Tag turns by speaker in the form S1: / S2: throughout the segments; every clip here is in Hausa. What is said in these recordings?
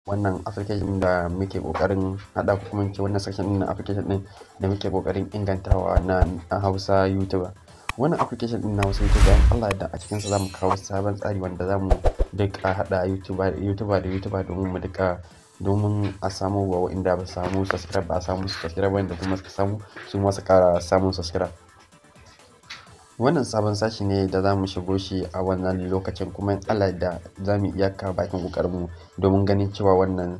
S1: Wannan application da muke kokarin hada, ko kuma ce wannan section din na application din da muke kokarin ingantawa na Hausa YouTuber. Wannan application din na Hausa YouTuber, in Allah da a cikin sa zamu kawo sabon tsari wanda zamu duka hada YouTuber da YouTuber domin mu duka, domin a samu wa wa'inda ba samu subscribe ba a samu subscribe, wanda kuma suka samu su ma su kara samun subscribe. Wannan sabon sashi ne da za mu shigo shi a wannan lokacin, kuma in Allah da za mu iya ka bakin kokarinmu domin ganin cewa wannan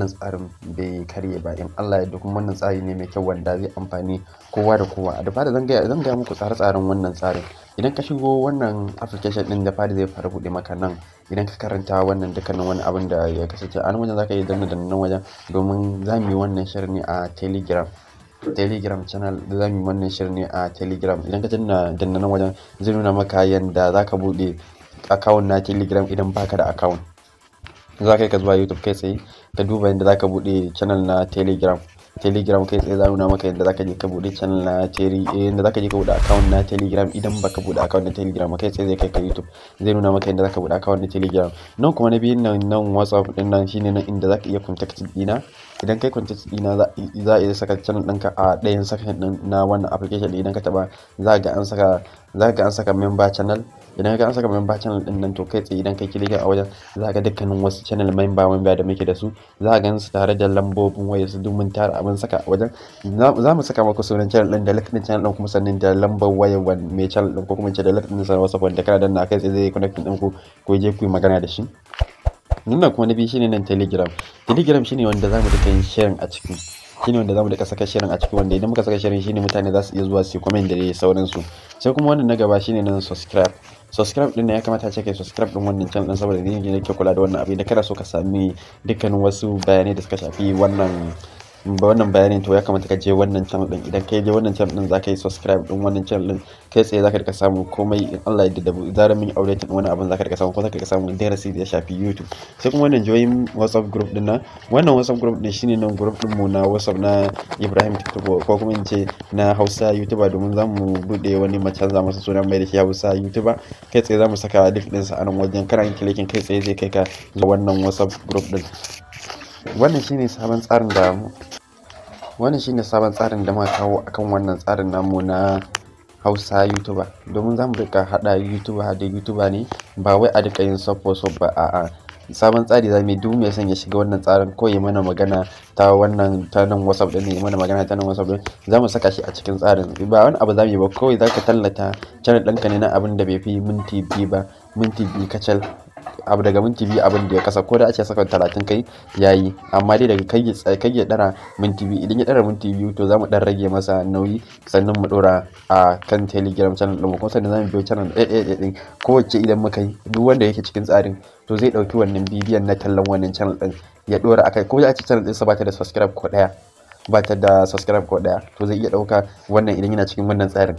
S1: tsarin bai karye ba, in Allah ya. Kuma wannan tsari ne mai kyau wanda zai amfani kowa da kowa. Da fara zan gaya muku tsare-tsaren wannan tsarin. Idan ka shigo wannan application din, da fari zai fara buɗe maka nan. Idan ka karanta wannan dukkanin wani abin da ya kasance a nan wajen, zaka iya danna dannan wajen, domin za mu yi wannan shirin ne a Telegram channel. Za mu yi wannan shirin ne a Telegram. Idan ka danna nan wajen, zai nuna maka yanda za ka buɗe account na Telegram. Idan baka da account, za ka yi ka zuwa YouTube kai tsaye ka duba yadda za ka buɗe channel na Telegram. Telegram kai tsaye za nuna maka yadda za ka je ka buɗe channel na tele, yadda za ka je ka buɗe account na Telegram. Idan baka buɗe account na Telegram, kai tsaye zai kai ka YouTube, zai nuna maka yadda za ka buɗe account na Telegram. Nan kuma na biyun nan, nan WhatsApp din nan, shine nan inda za ka iya contact dina. Idan kai contact dina, za a iya saka channel ɗinka a ɗayan section ɗin na wannan application. Idan ka taɓa, za ga an saka member channel. Idan ka an saka member channel din nan, to kai tsaye idan kai click a wajen, za ga dukkanin wasu channel member da muke da su, za ga gansu tare da lambobin wayar su. Duk mun tara abin saka a wajen. Za mu saka maka sunan channel din da link din channel din, kuma sannan da lambar wayar mai channel din, ko kuma ce da link din sa WhatsApp, wanda kana danna kai tsaye zai connect din ku ko je ku yi magana da shi. Nan kuma na biyu shine nan Telegram. Telegram shine wanda zamu duka yin sharing a ciki, shine wanda zamu duka saka sharing a ciki, wanda idan muka saka sharing shine mutane za su iya zuwa su comment da dai sauransu. Sai kuma wannan na gaba shine nan subscribe. Subscribe din ya kamata ce kai subscribe din wannan channel din, saboda ni ne nake kula da wannan abu. Da kana so ka sami dukkanin wasu bayanai da suka shafi wannan bayanin, to ya kamata ka je wannan channel din. Idan ka je wannan channel din, zaka yi subscribe din wannan channel din, kai tsaye zaka rika samu komai in Allah ya yarda. Da zarar mun yi update din wani abin, zaka rika samu, ko zaka rika samu darasi da ya shafi YouTube. Sai kuma wannan join WhatsApp group din nan. Wannan WhatsApp group din shine nan group din mu na WhatsApp na Ibrahim TikTok, ko kuma in ce na Hausa YouTuber, domin zamu bude wani mu canza masa suna mai da shi Hausa YouTuber. Kai tsaye zamu saka link din sa a nan wajen. Kana yin clicking, kai tsaye zai kai ka zuwa wannan WhatsApp group din. Wannan shine sabon tsarin da muka kawo akan wannan tsarin namu na Hausa YouTuber, domin zamu rika hada YouTuber da YouTuber ne, ba wai a rika yin sub for sub ba, a'a. Sabon tsari zamu yi. Duk mai son ya shiga wannan tsarin, ko ya mana magana ta wannan, ta nan WhatsApp din ne, ya mana magana ta nan WhatsApp din, zamu saka shi a cikin tsarin. Ba wani abu zamu yi ba, kawai zaka tallata channel ɗinka ne na abin da bai fi minti 2 ba, minti 2 kacal, abu daga minti 2 abin da ya kasa, ko da a ce sakan 30 kai yayi, amma dai daga kai ya dara minti 2. Idan ya dara minti 2, to zamu dan rage masa nauyi, sannan mu dora a kan Telegram channel din mu. Kuma sannan zamu biyo channel ɗaya ɗaya ɗin kowace. Idan muka yi, duk wanda yake cikin tsarin, to zai ɗauki wannan bidiyon na tallan wannan channel din ya dora akai, ko da a ce channel ɗinsa ba ta da subscribe ko ɗaya, ba ta da subscribe ko ɗaya, to zai iya ɗauka wannan. Idan yana cikin wannan tsarin,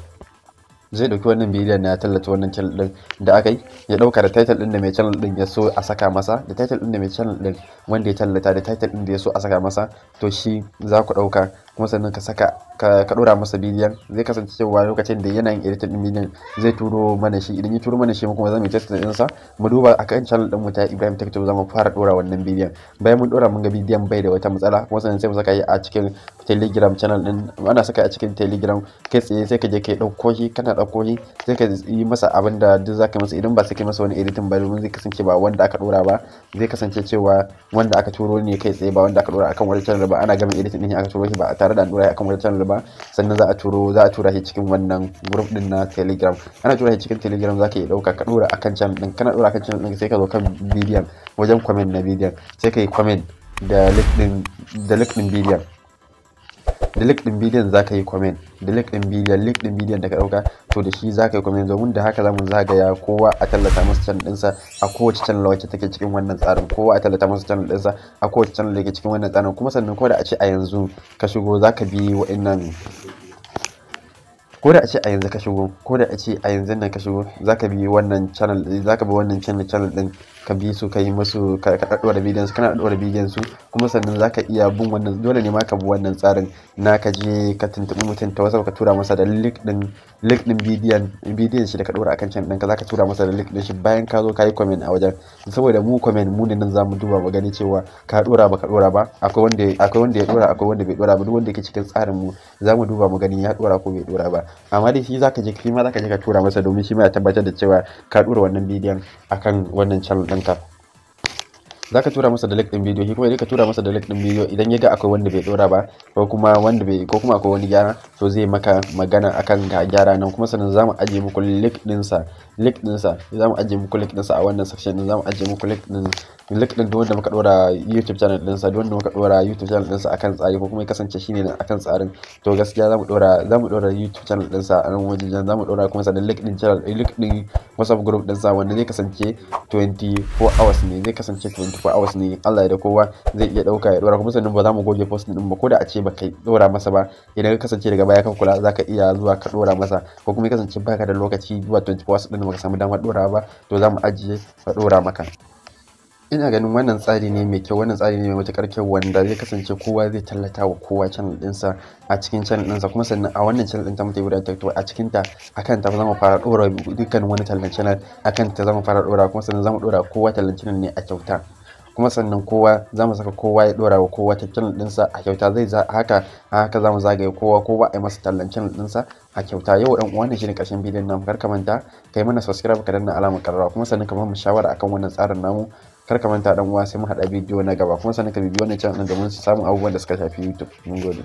S1: zai dauki wannan bidiyon na tallata wannan channel din da aka yi, ya dauka da title din da mai channel din ya so a saka masa, da title din da mai channel din wanda ya tallata, da title din da ya so a saka masa, to shi za ku dauka. Kuma sannan ka saka ka dora masa bidiyon, zai kasance cewa lokacin da yana yin editing din bidiyon, zai turo mana shi. Idan ya turo mana shi, mu kuma za mu yi test din sa, mu duba akan channel din mu ta Ibrahim Tech. Za mu fara dora wannan bidiyon. Bayan mun dora, mun ga bidiyon bai da wata matsala, kuma sannan sai mu saka shi a cikin Telegram channel din. Ana saka a cikin Telegram, kai tsaye sai ka je ka dauko shi. Kana dauko shi, sai ka yi masa abin da duk zaka masa. Idan ba sai kai masa wani editing ba, domin zai kasance ba wanda aka dora ba, zai kasance cewa wanda aka turo ne kai tsaye, ba wanda aka dora akan wani channel ba. Ana gama editing din, aka turo shi ba tare da an dora akan wani channel ba. Sannan za a tura shi cikin wannan group din na Telegram. Ana tura shi cikin Telegram, zaka iya dauka ka dora akan channel din. Kana dora akan channel din, sai ka zo kan bidiyon, wajen comment na bidiyon, sai ka yi comment da link din bidiyon. Da link din bidiyon zaka yi comment, da link din bidiyon, link din bidiyon da ka dauka, to da shi zaka yi comment. Domin da haka zamu zagaya kowa a tallata masa channel dinsa a kowace channel wacce take cikin wannan tsarin, kowa a tallata masa channel dinsa a kowace channel da ke cikin wannan tsarin. Kuma sannan ko da a ce a yanzu ka shigo, zaka bi wa'annan. Ko da a ce a yanzu ka shigo, ko da a ce a yanzu nan ka shigo, zaka bi wannan channel, zaka bi wannan channel din, ka bi su, ka yi musu, ka ɗaɗɗora bidiyon su, kana ɗaɗɗora bidiyon su. Kuma sannan zaka iya bin wannan, dole ne ma ka bi wannan tsarin na ka je ka tuntuɓi mutum ta WhatsApp, ka tura masa da link din bidiyon shi da ka ɗora akan channel ɗinka. Zaka tura masa da link din shi bayan ka zo ka yi comment a wajen, saboda mu comment mu ne nan zamu duba mu gani cewa ka ɗora ba ka ɗora ba. Akwai wanda ya ɗora, akwai wanda bai ɗora ba. Duk wanda yake cikin tsarin mu, zamu duba mu gani ya ɗora ko bai ɗora ba. Amma dai shi zaka je, shi ma zaka je ka tura masa, domin shi ma ya tabbatar da cewa ka ɗora wannan bidiyon akan wannan channel ɗinka. Zaka tura masa da link din bidiyo, shi kuma idan ka tura masa da link din bidiyo, idan ya ga akwai wanda bai dora ba, ko kuma wanda bai, ko kuma akwai wani gyara, to zai maka magana akan ga gyara nan. Kuma sannan zamu ajiye muku link din sa, link din sa zamu ajiye muku link din sa a wannan section din. Zamu ajiye muku link din wanda muka dora YouTube channel din sa, wanda muka dora YouTube channel din sa akan tsari, ko kuma ya kasance shine akan tsarin. To gaskiya zamu dora YouTube channel din sa a nan wajen, zamu dora kuma sannan link din channel, link din WhatsApp group din sa, wanda zai kasance 24 hours ne, zai kasance 24 hours ne. Allah ya da kowa zai iya dauka ya dora. Kuma sannan ba za mu goge post din ba. Ko da a ce baka dora masa ba, idan ka kasance daga baya ka kula, zaka iya zuwa ka dora masa, ko kuma ya kasance baka da lokaci zuwa 24 hours din, baka samu damar dora ba, to za mu ajiye ka dora maka. Ina ganin wannan tsari ne mai kyau, wannan tsari ne mai matuƙar kyau, wanda zai kasance kowa zai tallata wa kowa channel ɗinsa a cikin channel ɗinsa. Kuma sannan a wannan channel ɗin ta mutu Ibrahim Tech, a cikin ta, akan ta zamu fara ɗora dukkan wani tallan channel, akan ta zamu fara ɗora. Kuma sannan zamu ɗora kowa tallan channel ne a kyauta. Kuma sannan kowa za mu saka kowa ya ɗora wa kowa ta channel ɗinsa a kyauta. Zai za haka haka za mu zagaye kowa, kowa a yi masa tallan channel ɗinsa a kyauta. Yau dan uwa, wannan shine ƙarshen bidiyon namu. Kar ka manta kai mana subscribe, ka danna alamar ƙararrawa, kuma sannan ka ba mu shawara akan wannan tsarin namu. Kar ka manta dan uwa, sai mu haɗa bidiyo na gaba. Kuma sannan ka bibiyi wannan channel ɗin domin samun abubuwan da suka shafi YouTube. Mun gode.